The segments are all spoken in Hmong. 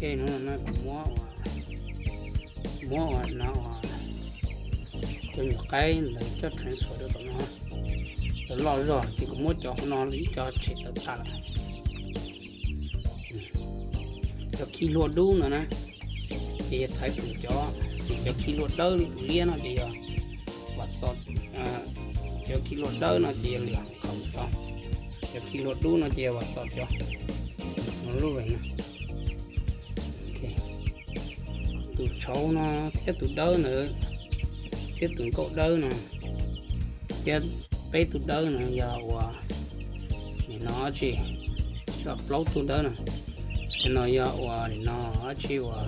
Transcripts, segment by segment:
Ces no kuv muab ua, muab ua no ua cov nyuam qaib ntawd coj transfer rau tom no. Lawv loj zog ces kuv muab cov hauv no ib co tshem tawm tas lawm. Cov khi hlua dub no na, ces yog thaiv xwm cov, ces cov khi hlua dawb li tus liab no ces yog Vam Txos, cov khi hlua dawb no ces yog Lwm Hais Khaum cov, cov khi hlua dub no ces yog Vam Txos cov. Lub veem no, tus tshauv no thiab tus dawb ntawd, thiab tus nkauj dawb no, thiab peb tug dawb no yog ua, nim no dab tsi, plaub tug dawb no, ces no yog ua nim no dab tsi ua,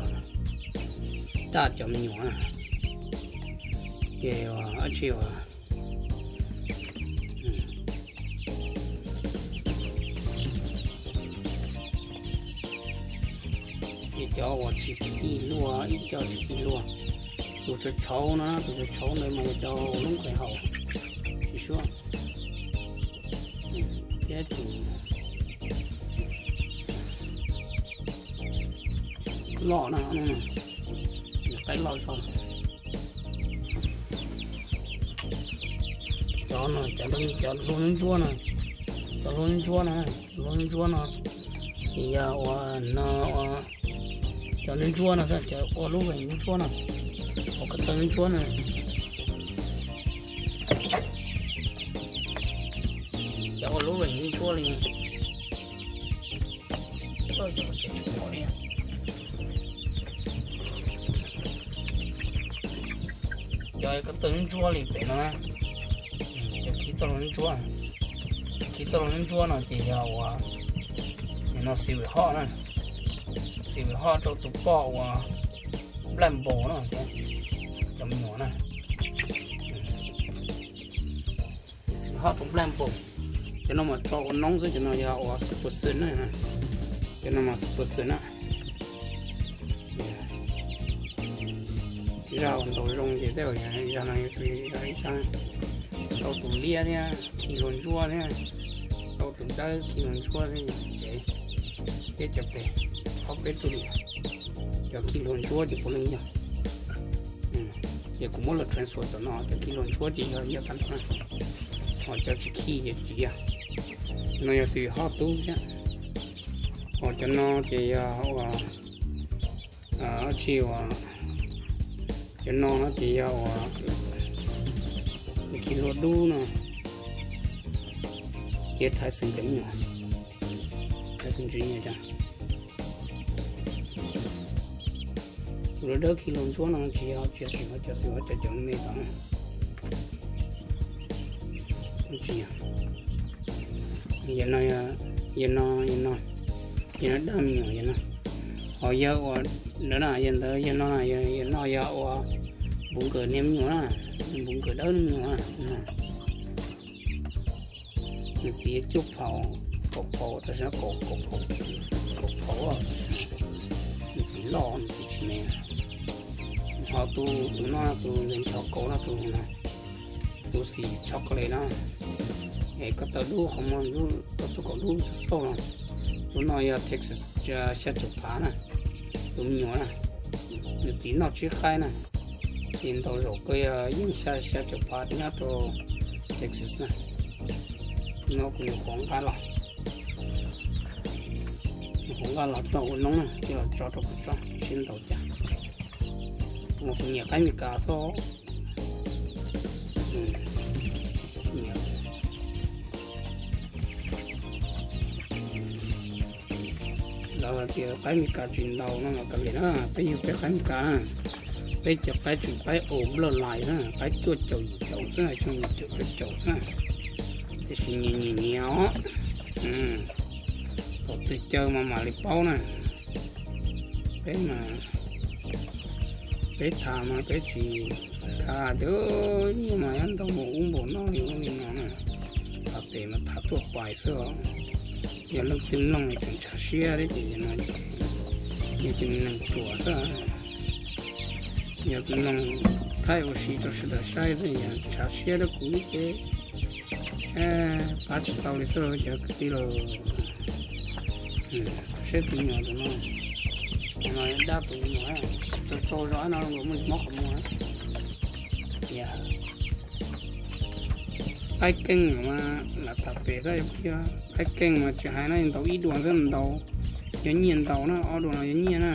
daj cov me nyuam na, ces ua dab tsi ua, ces cov uas tsis khi hlua, ib co tsis khi hlua, tus tshauv tshauv no, tus tshauv tshauv ntawd mas yog cov ua lub nqes haus, tsis suab, thiab tus loj na, nyuam qaib loj zog. Cov no, cov hlua ntsuab no, cov hlua ntsuab no, hlua ntsuab no, ces yog ua no ua, cov ntsuab ntsuab no, cov ua lub veem ntsuab ntsuab no, ua ko taw ntsuab ntsuab no, cov ua lub veem ntsuab ntsuab li. Cov ko taw ntsuab li pem no, cov khi txoj hlua ntsuab, khi txoj hlua ntsuab no ces yog ua, no xi vim hoj na, xi vim hoj rau tus poj ua nplaj npau no, cov me nyuam na. Xi vim hoj rau nplaj npau. Cov no mas tso ua noob xwb, cov no yog ua super xwm na. Cov no mas super xwm na. Zaj uas ntaus zoo ces tej zaum zaj no yuav tsum yog ib zaj tau tus liab thiab khi hlua ntsuab thiab, tau tus dawb khi hlua ntsuab thiab, ces thiab cov pem, ob peb tug li, cov khi hlua ntsuab ces puav leej yog. Ces kuv muab los transfer tom no, cov khi hlua ntsuab ces yog yog tag nrho, ho cov tsis khi ces tsis yog. No yog xi vim hoj tub thiab. Ho cov no ces yog ua, dab tsi ua, cov no no ces yog ua, khi hlua dub no, ces thaiv xwm cov me nyuam, thaiv xwm ntsis nyuam cas. Tus dawb dawb khi hlua ntsuab no tsis yog, tsis yog xwm, cov xwm cov cov me tod na. Tsis yog. Yog no, yog no, yog no, yog no daj me nyuam yog no. Ho yog ua ntawd na, yog ntawd yog no, yog no yog ua npum nkawm niag me nyuam na, npum nkawm dawb me nyuam na. Nws txiv cuaj phaum, kaum phaum, tam sim no kaum, kaum phaum, kaum phaum, nws txiv loj, nws txiv tsis me. Ho tus, tus no, tus ncho kaus no, tus no, tus xim chocolate no, es ko taw dub qhov muag, ko taw kaus dub xauj xauj no. Tus no yog Texas xya caum phav na, tus me nyuam na, nws txiv noj tsib qaib na. Ces ntau zaum koj yog yeej xya, xya caum phav nyob rau Texas na. No kuv nyuam qhuav nqa los, nyuam qhuav nqa los coj los ua noob na, coj los tso rau kuv tsob seb ntau cas. Kuv mas kuv nyiam qaib Meskas xwb. Lawv hais tias qaib Meskas tsis ntau no mas kav liam na, peb yug peb qaib Meskas, peb cov qaib tseem qaib old bloodline na, qaib cuaj caum yim caum xwb, xyoo yim caum cuaj caum xwb, tiam sis nyias nyias nyias os. Thaum twg caw mas mam li paub na. Peb mas, peb tham mas peb tsis tham tias nyiaj mas yuav ntau npaum ub npaum no li ub li no na. Tham pem mas tham tuaj pais xwb os. Yog leej twg mloog tseem ntshav siab thiab ces no ces yog tus neeg ruam xwb. Yog tus neeg thaij ua si rau sawv daws saib xwb, yog ntshav siab rau kuv ces pab tsis tau li xwb cov kwv tij lauj. Saib tus nyuam tus no, Dab tus mus, txaus txaus zog no los muaj mob qhov muag. Tias qaib keej mas lam tham pem xwb, qaib keej mas tsis hais no, ntaus ib dua xwb ntaus, yog nyiaj ntaus na, ob dua no yog nyiaj na.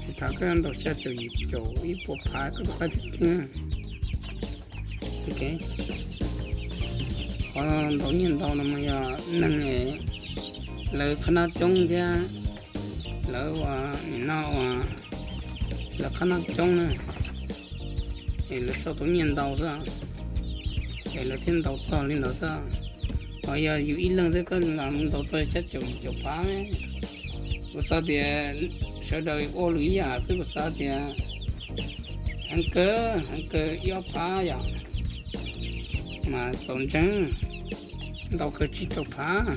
Tsis tham koj ntaus xya caum yim caum ib puas phav koj tus qaib keej na. Qhov ntaus nyiaj ntaus no mas yog neeg lawv qhab nab coob thiab lawv ua nim no ua lawv qhab nab coob na, es lawv sau tau nyiaj ntau xwb, es lawv thiaj ntaus txog li ntawd xwb. Ho yog yus ib leeg xwb koj lam mus ntaus txog xya caum yim caum phav, kuv xav tias sawv daws ua lus ib yam xwb, kuv xav tias heev kawg heev kawg ib ob phav yom, mas txaus ntseeg, ntaus kawg tsib rau phav.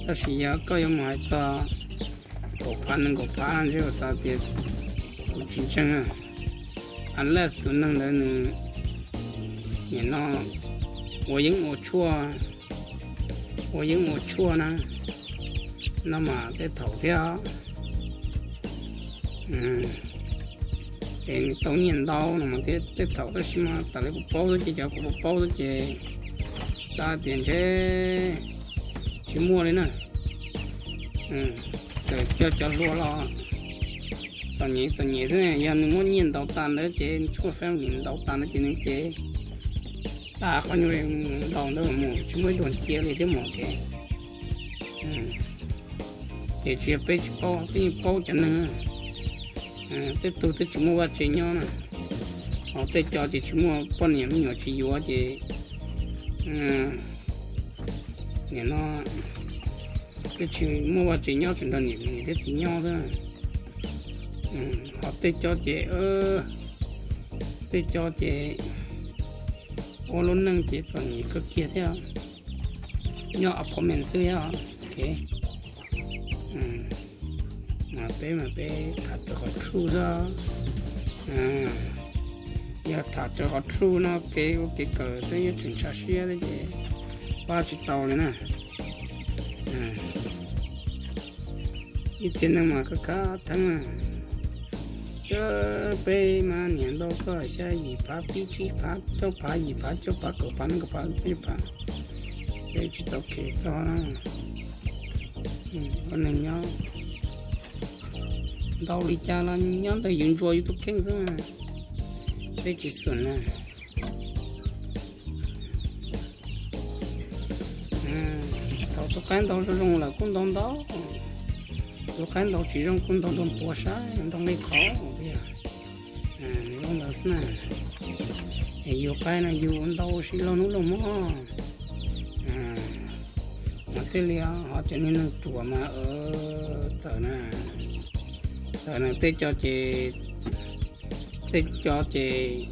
Tab sis yog koj yuav mus hais txog kaum phav nees nkaum phav ntshe kuv xav tias kuv tsis ntseeg. Unless tus neeg ntawd nws nim no ua yeeb ua tshuaj, ua yeeb ua tshuaj na, no mas tej thaum thiab. Es nws tau nyiaj ntau no mas thiab tej thaum, tab sis mas tas li kuv paub xwb ces cov kuv paub xwb ces xav tias ntshe tsis muaj li na. Txawm coj cov hluas los txom nyem txom nyem xwb, yog nws muab nyiaj ntaus tas ntawd ces tshuaj family ntaus tas ntawd ces nws ces tas qhov nyuag ntaus ntawd mus tsis muaj ib dua cia li thiab mus ces. Ces tsis yog peb tsis paub, peb yeej paub cov neeg. Tej tug twb tsis muaj vaj tse nyob na, ho tej co ces tsis muaj poj niam me nyuam tsis yuav ces nim no twb tsis muaj vaj tse nyob, tseem nrog niam niam thiab txiv nyob xwb. Ho tej co ces, tej co ces ua lub neej ces txom nyem kawg kiag thiab, nyob apartment xwb thiab. Ok, peb mas peb tham raws qhov true xwb. Yog tham raws qhov true no kev ua kev kawm xwb yeej tseem ntshav siab thiab ces pab tsis tau li na. Ib txhia neeg mas kab kab theeb, peb mas niam ntau koj xya yim phav pib tsib phav cuaj phav yim phav cuaj phav kaum phav nees nkaum phav peb phav, peb tsis tau khev txog na. Ua neeg nyob ntau li cas los nyob ntawm yus ntsuas yus tus kheej xwb, peb tsis xum na. Thaum tus qaib ntaus zoo zoo lawm kuj ntaus ntau, tus qaib ntaus tsis zoo kuj ntaus nrog puav saib ntaus nqi qhov. Nws zoo ntawd xwb na. Es yus qaib no yus ntau sis laug hnub laug hmo mas thiaj li. Ho cov niag neeg ruam mas txawm na, txawm na tej co ces, tej co ces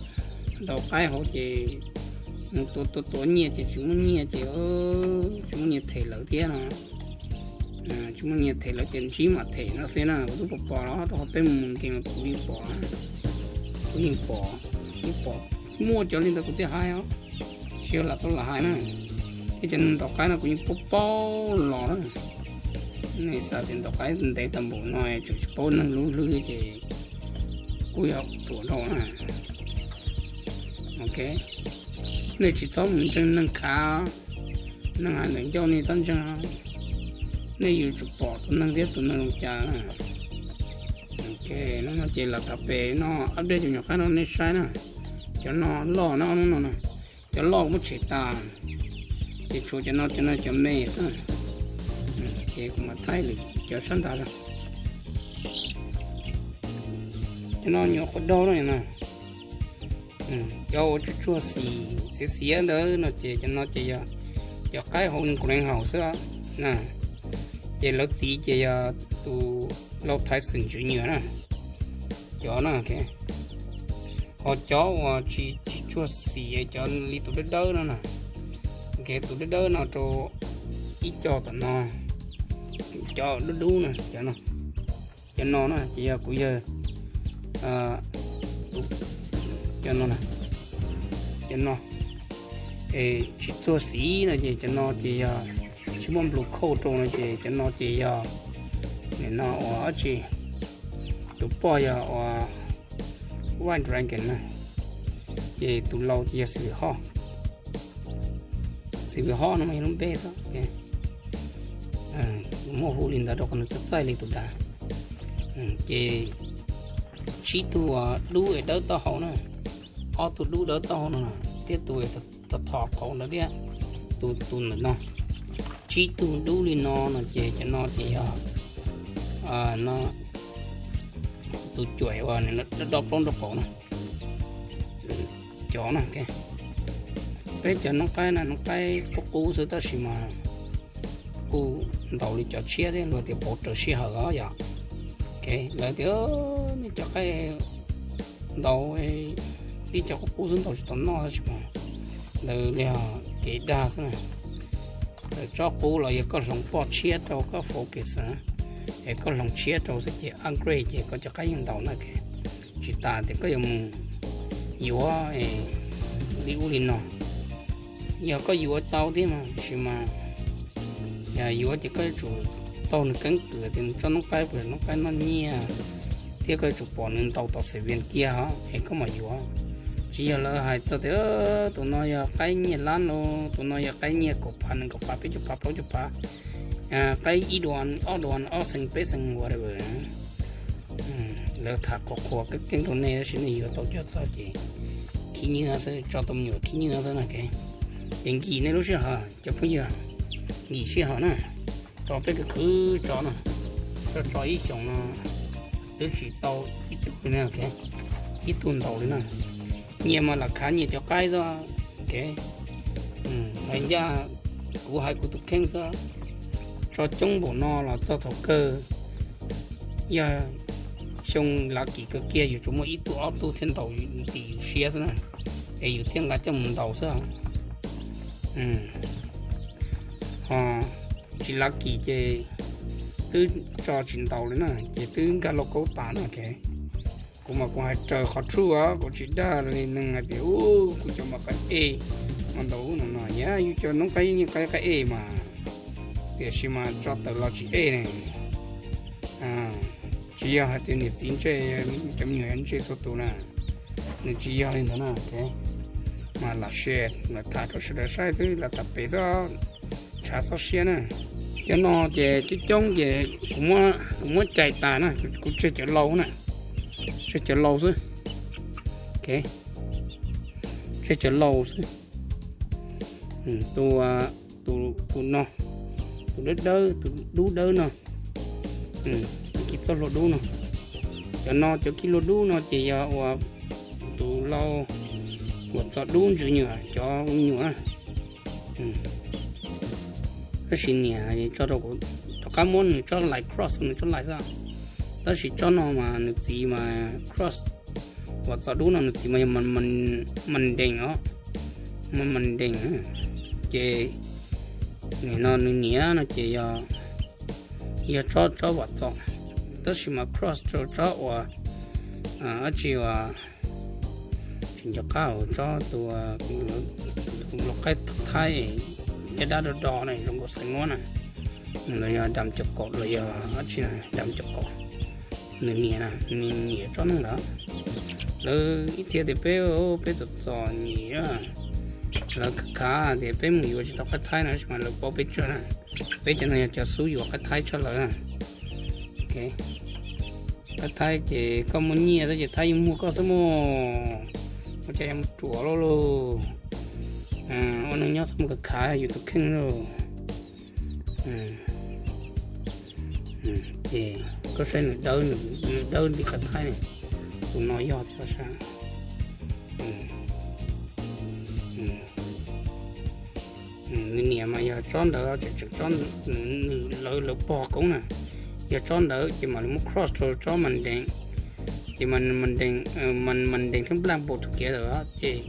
ntaus qaib hauv ces mus tuav tuav tuav nyiaj ces tsis muaj nyiaj ces tsis muaj nyiaj them lawv thiab no. Tsis muaj nyiaj them lawv ces ntsib mam them no xwb na. Kuv twb pom pom los rau qhov peb mus nkees los kuv yeej pom, kuv yeej pom, yeej pom muaj cov li ntawd kuv thiaj hais os. Tsis yog lam tau lam hais na, thiab cov neeg ntaus qaib no kuv yeej paub paub los na. Nej xav tias ntaus qaib ntev tag npaum no tseem tsis paub neeg lub hlwb ces kuj yog ruam dhau na. Ok, nej tsis txhob mus ntseeg neeg khav, neeg hais ntawm ncauj nej txhob ntseeg. Nej yuav tsum pom tus neeg thiab tus neeg zoo cas na. Ok, hnub no ces lam tham pem no update cov nyuam qaib no nej saib na. Cov no loj na, ob hnub no na, cov loj muab tshem tas, ces tshuav cov no, cov no cov me xwb. Ces kuv mam thaij lwm cov sab nrad. Cov no nyuam qhuav daug no na. Cov uas tsuag tsuag xim xiav xiav ntawd no ces cov no ces yog cov qaib hauv nws kuv leej haum xwb na. Ces lawv txiv ces yog tus lau thaiv xwm ntswv nyiam na. Cov no, ho cov uas tsis tsuag xim cov li tus dawb dawb no na, tus dawb dawb no rau ib co tom no, cov dub dub na, cov no, cov no na ces yog kuv yawg, cov no, cov no, es tsis tsuag xim no ces cov no ces yog tsis muaj nplus khauj rau no ces cov no ces yog nim no uas dab tsi, Tus poj yog White Dragon na, ces tus lau ces yog Silver Hawk. Silver Hawk no mas yog lub npe xwb, muaj hu li ntawd rau qhov nws txaij txaij li tus dav. Ces tsib tug dub es dawb taub hau na, ob tug dub dawb taub hau no, thiab tus thom thom qauv ntawd thiab, tus tus ntawm no, tsib tug dub li no no ces cov no ces yog no, tus cuam uas nws dob plaub nraub qaum no. Cov no, peb cov noob qaib na, noob qaib qub qub xwb tab sis mas kuj ntaus li cov tshiab thiab, luag tias pauv raws sij hawm os yom. Lawv tias nej cov qaib ntaus, tib cov qub qub xwb ntaus tsis tau noj tab sis mas ntawd li kev dag xwb na. Lawv tsob qub los yog koj hloov poj tshiab rau koj focus na, es koj hloov tshiab rau xwb ces upgrade ces koj cov qaib yeej ntaus na. Tsis tas tias koj yuav mus yuav li ub li no, yog koj yuav tau thiab mas tab sis mas yuav ces koj yuav tsum taug nws keeb kwm tias nws tsob noob qaib puas yog noob qaib noj nyiaj, thiab koj yuav tsum pom nws ntaus tom xav vias kiag os es koj mam yuav. Tsis yog lawv hais txog tias tus no yog qaib nyiaj lab los, tus no yog qaib nyiaj kaum phav, nees nkaum phav, peb caug phav, plaub caug phav, qaib ib duas, ob duas, ob xees, peb xees, whatever. Lawv tham qhuas qhuas keeb keeb rau nej tab sis nej yuav tau coj txog ces khib nyiab xwb, tso tau me nyuam khib nyiab xwb no. Ces nkim nej lub sij hawm cov phooj ywg, nkim sij hawm na, tso peb khwv khwv tso no, tso tso ib xyoos no twb tsis tau ib tug li na, ib tug ntaus li na. Nyias mas lam khav nyias cov qaib xwb. Hais ncaj kuv hais kuv tus kheej xwb, tso coob npaum no los txog thaum kawg yog xyoo lav kim kawg kiag yus tsuas muaj ib tug ob tug thiaj ntaus tim yus siab xwb na, es yus thiaj nqa coj mus ntaus xwb. Ho tsis lav kim ces twb tso tsis ntaus li na, ces twb nkag lauj kaub tas na. Kuv mas kuv hais raws qhov txhua, kuv tsis dag li neeg hais tias kuv cov mas qaib ej mas ntaus no no, yus cov noob qaib yeej qaib qaib ej mas, tiam sis mas tso tawm los tsis ej ne. Tsis yog hais tias niam txiv ntse, cov me nyuam ntse txhua tus na, nws tsis yog li ntawd na. Mas lam share lam tham rau sawv daws saib xwb, lam tham pem xwb, tshav txhob siab na. Cov no ces coob coob ces kuv muab cais tas na, kuv tseg cov lau na, tseg cov lau xwb. Tseg cov lau xwb. Tus, tus no, tus dawb dawb, tus dub dawb no, tus khib txoj hlua dub no. Cov no cov khib hlua dub no ces yog uas tus lau uas txo dub ntsws nyuam cov me nyuam. Tab sis niam tso rau kuv, rov qab muab nws tsob lais cross nws tsob lais xwb. Tab sis tsob no mas nws txiv mas cross, uas txo dub no nws txiv mas yog Mandees os, Mandees. Ces nim no nws niam no ces yog tsob, tsob vam txo, tab sis mas cross rau tsob uas dab tsi uas tsis nco qab, tsob tus lau qaib thaib caj dab do do na, zoo nkaus xeev muab na, nws los yog dam caum kaum los yog dab tsi na, dam caum kaum. Nws niam na, nws niam tsob neeg ntawd. Lawv ib txhia tias peb, peb txom txom nyem, lawv khav khav tias peb mus yuav tsis tau qaib thaib no tab sis mas lawv paub peb tsawg na. Peb cov no yog cov xub yuav qaib thaib tshaj lawm. Qaib thaib ces koj muaj nyiaj xwb ces thaib yeej muag koj xwb mog. Ua cas yuav mus ruam lauj lauj. Ua neeg nyob txhob mus khav khav yus tus kheej lauj. Ces koj saib nws dawb, nws dawb li qaib thaib, tus no yog thiab sas. Nws niam mas yog tsob ntawd, tseem tseem tsob, nws lawv lawv pog koob na, yog tsob ntawd ces mam li muab cross rau tsob Mandees, ces Mandees, Mandees thiab Black Bolt tus kiav lawm ces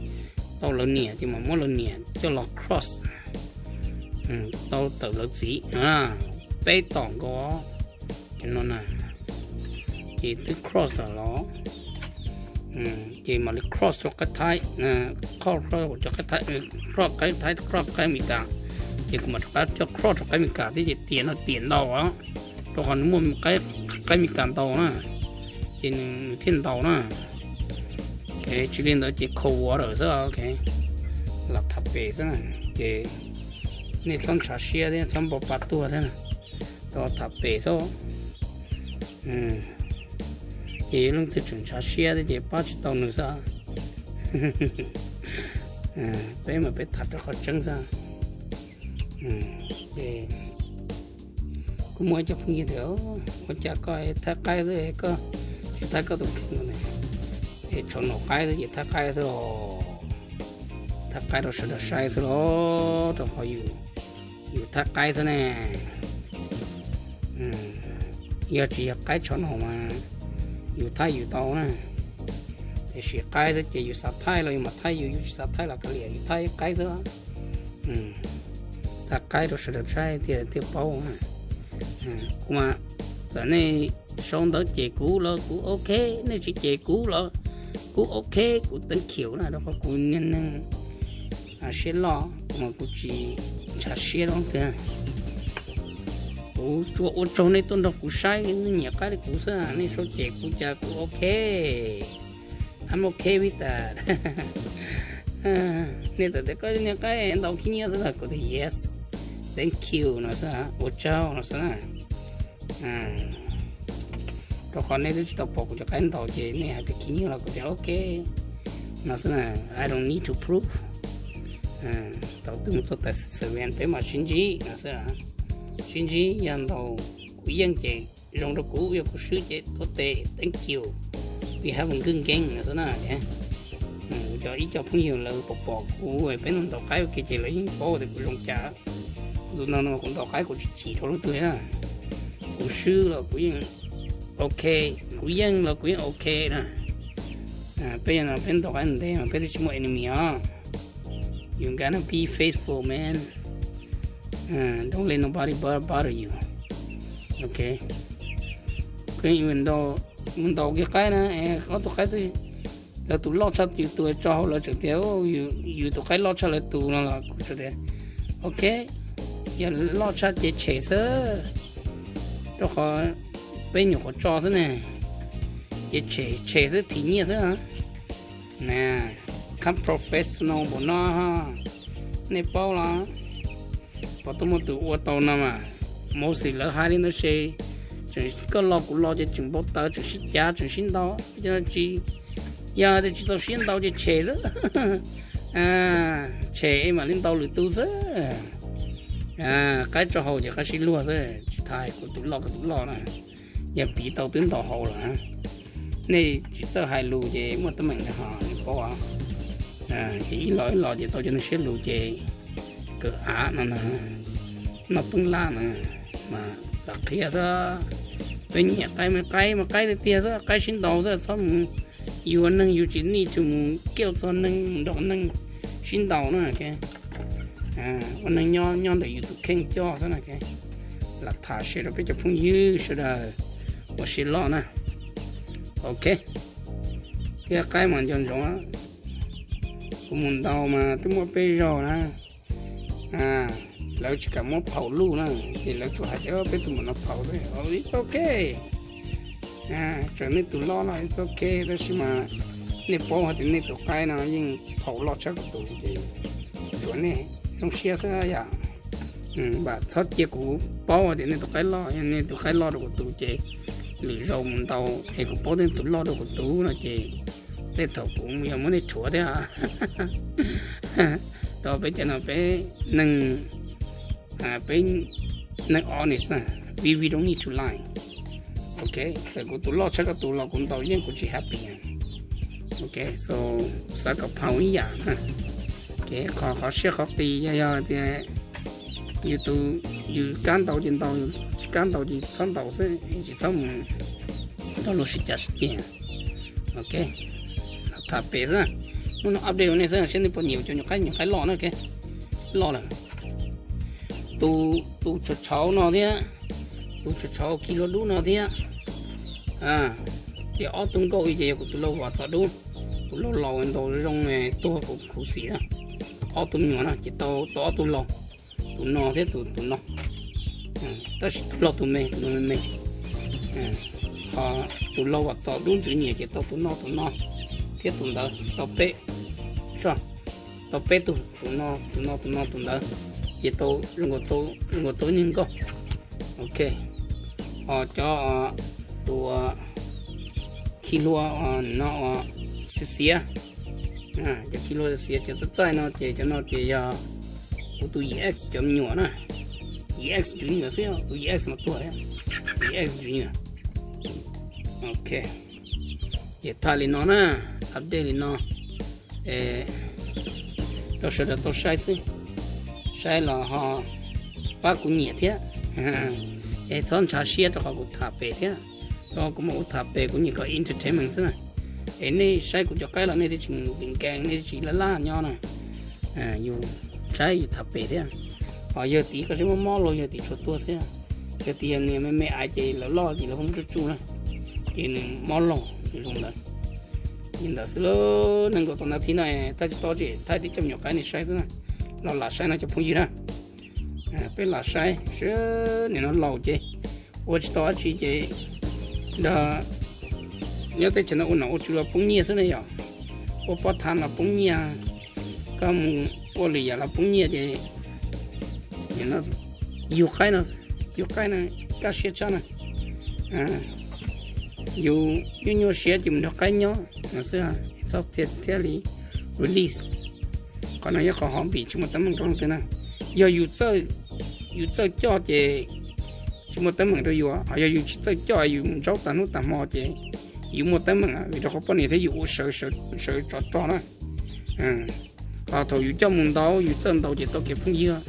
tau lawv niam ces mam muab lawv niam coj los cross tau tawm lawv txiv. Peb tom nkaus ces no na, ces twb cross lawm los, ces mam li cross rau qaib thaib, cross cov qaib thaib, cross qaib thaib, cross qaib Amelikas, ces kuv mam rov qab coj cross rau qaib Amelikas thiab ces tiam no tiam ntau os, rau qhov nws muaj qaib Amelikas ntau na. ces nws thiaj ntaus na. Tsis li ntawd ces cold water xwb, los tham pem xwb na. Ces nej txhob ntshav siab thiab txhob npau pa tuag thiab, los tham pem xwb. Ces yog leej twg tseem ntshav siab thiab ces pab tsis tau nws xwb. Peb mas peb tham rau qhov tseeb xwb. Ces kuv muaj ib co phooj ywg tias, ua cas koj thaij qaib xwb, koj tsis thaij koj tus kheej no ne? Es tshuav noj qaib xwb ces thaij qaib xwb os. Thaij qaib rau sawv daws saib xwb los, rau qhov yus thaij qaib xwb ne. Yog tsis yog qaib tshuav noj mas yus thaij yus tau na. Tiam sis qaib xwb ces yus xav thaij los yus mam thaij yus, yus tsis xav thaij los kav liam, yus thaij qaib xwb. Thaij qaib rau sawv daws saib thiaj paub. Kuv mas txawm nej sau ntawv ces kuv los kuv ok, nej tsis ces kuv los kuv ok, kuv thank you na, rau qhov kuv niag neeg siab loj mas kuv tsis ntshav siab rau leej twg. Kuv tsuas ua tsaug nej tuaj nrog kuv saib, nej nyiam qaib li kuv xwb, nej sau ces kuv cas kuv ok. I'm ok with that. Nej txawm tias koj niag qaib ntaus khib nyiab xwb, kuv tias yes, thank you no xwb, ua tsaug no xwb na. Rau qhov nej twb tsis tau pom kuv cov qaib ntaus ces nej hais tias khib nyiab los kuv tias ok no xwb na. I don't need to prove. Thaum twg mus txog tam sim xwm peb mam sib ntsib no xwb. Sib ntsib yog ntaus kuv yeej ces zoo rau kuv, yog kuv swb ces tuav tes thank you, we have a good game no xwb na. Kuv cov ib co phooj ywg lawv pom pom kuv peb ntaus qaib ua ke ces lawv yeej paub tias kuv zoo cas. Tus no no kuv ntaus qaib kuv tsis chim rau leej twg na. Kuv swb los kuv yeej ok, kuv yeej los kuv yeej ok na. Peb yog no peb ntaus qaib ntev mas peb twb tsis muaj enemy os. You gotta be faithful, man. Don't let nobody bother you. Ok. Mus ntaus kiag qaib na, ob tug qaib, lawv tus loj tshaj yus tus tso hauv, lawv tseem tias yus tus qaib loj tshaj lawv tus no los kuv tias ok, yog loj tshaj ces tshem xwb, rau qhov peb nyuam qhuav tso xwb ne, ces tshem xwb, thim nyiaj xwb. Na, come professional npaum no, nej paub los? Pom tau muaj tus ua tau no mas, mostly lawv hais li ntawd ces tseem koj lo kuv lo ces tseem npau taws, tseem sib cav, tseem sib ntaus, tsis, yog tias tsis txaus siab ntaus ces tshem xwb. Tshem es mam li ntaus lwm tus xwb. Qaib tso hauv ces qaib sib luag xwb, tsis tas kuv tus loj koj tus loj na. Yog piv tau twb ntaus hauv lawm. Nej tsis txawj hais lus ces muaj teeb meem li hos nej paub. Ces ib los ib los ces tau cov neeg siab lus ces kawm av no na, noj poob lab na, mas lam qhia xwb. Peb nyiam qaib mas qaib mas qaib tiag tiag xwb, qaib sib ntaus xwb, txhob mus, yus ua neeg yus tsis need to mus kiaj txog neeg mus nrog neeg sib ntaus na. Ua neeg nyob nyob ntawm yus tus kheej coj xwb na. Lam tham share rau peb cov phooj ywg sawv daws ua siab loj na. Ok, thiab qaib mas nco ntsoov, kuv mus ntaus mas twb muaj peb zaug na, lawv tsis kam muab phaum luj na, ces lawv tsuas hais tias peb tus mus no phaum xwb, it's ok. Txawm nej tus loj los it's ok, tab sis mas nej paub hais tias nej tus qaib no yeej phaum loj tshaj kuv tus, ces tsuas nej zoo siab xwb yom. Vam txhob cia kuv paub hais tias nej tus qaib loj, yog nej tus qaib loj rau kuv tus ces lwm zaus mus ntaus es kuv paub tias nej tus loj rau kuv tus no ces tej thaum kuv yog muab nej rhuav thiab. Rau peb cov no peb neeg, peb neeg honest na, we, we don't need to lie. Ok, txawm kuv tus loj tshaj koj tus los kuv ntaus yeej kuv tsis happy. Ok, so xav kom phaum ib yam na. Ok, qhov qhov siab qhov qis yog yog tias yus tus, yus kab ntaus ces ntaus, tsis kab ntaus ces txhob ntaus xwb, tsis txhob mus nrog luag sib cav sib ceg. Ok, tham pem xwb. Hnub no update rau nej xwb, saib nej puas nyiam cov nyuam qaib, nyuam qaib loj na. Ok, loj lawm. Tus, tus tshauv tshauv no thiab, tus tshauv tshauv khi lua dub no thiab. Ces ob tug nkauj ces yog kuv tus lau vam txov dub, tus lau laus ntaus zoo tuag kuv khuv xim na. Ob tug me nyuam no ces tau, tau ob tug laus, tus no thiab tus, tus no. Tab sis tus laus tus me, tus no me me. Tus laug Vam Txos Dub Ntswv Nyiam ces tau tus no tus no thiab tus ntawd, tau peb, tau peb tug, tus no tus no tus no tus ntawd, ces tau zoo nkaus tau ib nyuag nkauj. Ok, ho cov, tus khi hlua no xiav xiav, cov khi hlua xiav xiav cov txaij txaij no ces cov no ces yog kuv tus yim X cov me nyuam na. Yim X Junior xwb, tus yim X mas tuag, yim X Junior. Ok, ces thaij li no na, update li no rau sawv daws tau saib xwb, saib los ho pab kuv nyiam thiab. Es txhob ntshav siab rau qhov kuv tham pem thiab, rau qhov kuv muab kuv tham pem kuv nyiam kom entertainment xwb na. Es nej saib kuv cov qaib los nej twb tsis nkees nkees, nej twb tsis laj laj nyob na. Yus saib yus tham pem thiab. Ho yawg tid koj saib mob mob los yawg tid tshuav tuag xwb. Yawg tid yog niag me me aiv ces lawv loj ces lawv pheej muab tsuj tsuj na, ces nws mob laug nws zoo ntawd. Li ntawd xwb lauj, nees nkaum tawm nas this no thaij tsis tau, thaij tib co me nyuam qaib nej saib xwb na. Los lam saib no cov phooj ywg na, peb lam saib seb nim no laus ces ua tsis tau dab tsi ces nrog nyob teb chaws no ua nom ua tswv los poob nyiaj xwb ne yom. Ua pob tha los poob nyiaj, koj mus ua lwm yam los poob nyiaj ces yug qaib no, yug qaib no kaj siab tshaj na. Yus nyuaj nyuaj siab ces mus nrog qaib nyob no xwb, txhob thiaj li release. Qhov no yog qhov hobby tsis muaj teeb meem rau leej twg na. Yog yus txawj coj ces tsis muaj teeb meem rau yus, ho yog yus tsis txawj coj yus mus ntsaub tag hnub tag hmo ces yus muaj teeb meem, vim rau qhov poj niam thiab yus ua sawv tsov rog na. Ho thaum yus coj mus ntaus yus txawj ntaus ces tau kev phooj ywg,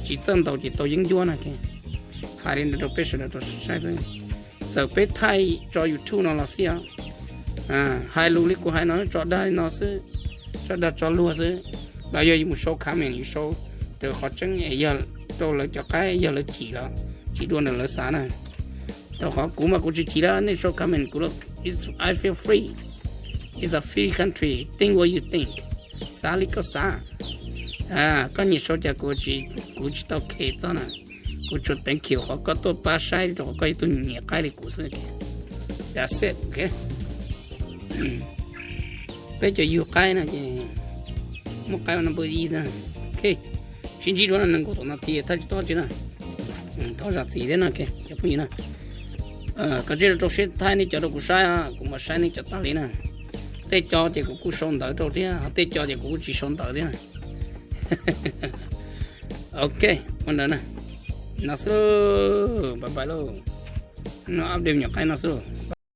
tsis txawj ntaus ces tau yeeb ncuab na. Hais li no rau peb sawv daws tau saib xwb. Txawm peb thaij tso YouTube no los xij os, hais lus li kuv hais no tso dag li no xwb, tso dag tso luag xwb, los yog yus mus sau comment yus sau raws qhov tseeb es yog rau lawv cov qaib yog lawv chim los tsis dua ntawm lawv xav na. Rau qhov kuv mas kuv tsis chim lawm, nej sau comment kuv los, I feel free, it's a free country, think what you think, xav li koj xav. Koj nyiam sau cas kuv, kuv tsis tau khe txob na. Kuv tsuas teev khiv qhov koj tuaj pab saib rau qhov koj yog tus nyiam qaib li kuv xwb. That's it, ok. Peb cov yug qaib no ces muaj qaib ua number ib na. Ok, sib ntsib dua no nees nkaum tawm nas this thaij tsis tau dab tsi na. Thov zam txim thiab no cov phooj ywg na. Koj tsis rau rau siab thaij nej cov rau kuv saib, kuv mam saib nej cov tas li na. Tej co ces kuv kuj sau ntawv rau thiab, ho tej co ces kuv kuj tsis sau ntawv thiab. Ok, ua ntawd na. No xwb, bye bye lauj. No update me nyuam qaib no xwb.